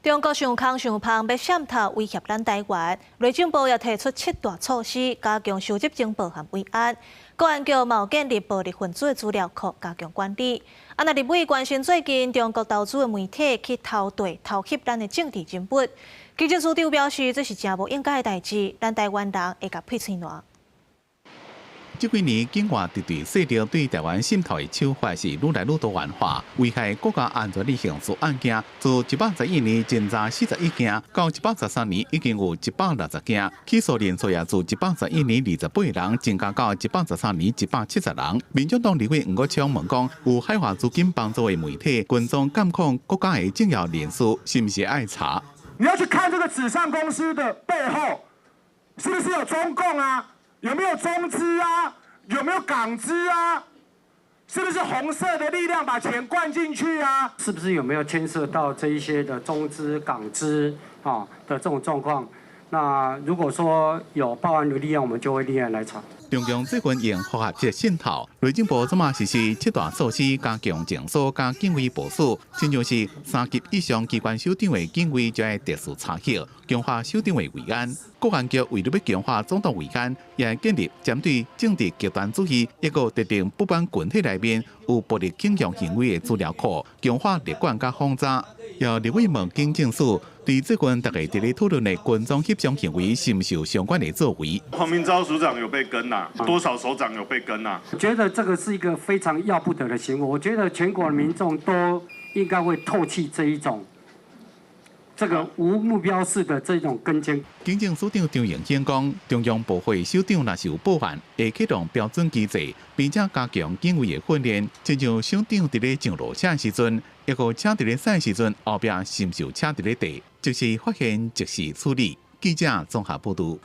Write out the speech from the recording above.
中國傷空傷芳欲滲透威脅咱台灣，內政部也提出七大措施，加強收集情報和維安。國安局嘛有建立暴力分子的資料庫，加強管理。啊，若立委關心最近中國投資的媒體去偷綴、偷翕咱的政治人物，警政署長表示，這是誠無應該的代誌，咱台灣人會共屁喙瀾。這幾年境外敵對勢力對台灣滲透的手法是愈來愈多元化，危害國家安全的刑事案件，自111年偵查41件，到113年已經有160件，起訴人數也自111年28人增加到113年170人。民眾黨立委黃國昌問講，有海外資金幫助的媒體跟蹤監控國家的重要人士，是毋是愛查？你要去看這個紙上公司的背後，是不是有中共啊？有沒有中資啊？有沒有港資啊？是不是紅色的力量把錢灌進去啊？是不是有沒有牽涉到這一些的中資、港資啊的這種狀況？那如果說有報案的立案，我們就會立案來查。中共最近用複合式滲透，內政部這馬實施七大措施，加強情搜佮警衛部署，親像是三級以上機關首長的警衛就愛特殊查核，強化首長的維安。國安局為了欲強化總統維安，也建立針對政治極端主義一個特定不滿群體內面有暴力傾向行為的資料庫，強化列管佮訪查。有立委問警政署，對最近大家佇咧討論的跟蹤翕相行為，是毋是有相關的作為？黃明昭署長有被跟吶？多少首長有被跟吶？我覺得這個是一個非常要不得的行為。我覺得全國的民眾都應該會唾棄這一種這個無目標式的這種跟監。警政署長張榮興講，中央部會首長若是有報案，會啟動標準機制，並且加強警衛的訓練。親像首長佇咧上路車的時陣，一個車佇咧駛時陣，後壁是毋是有車佇咧綴，即時發現，即時處理。記者綜合報導。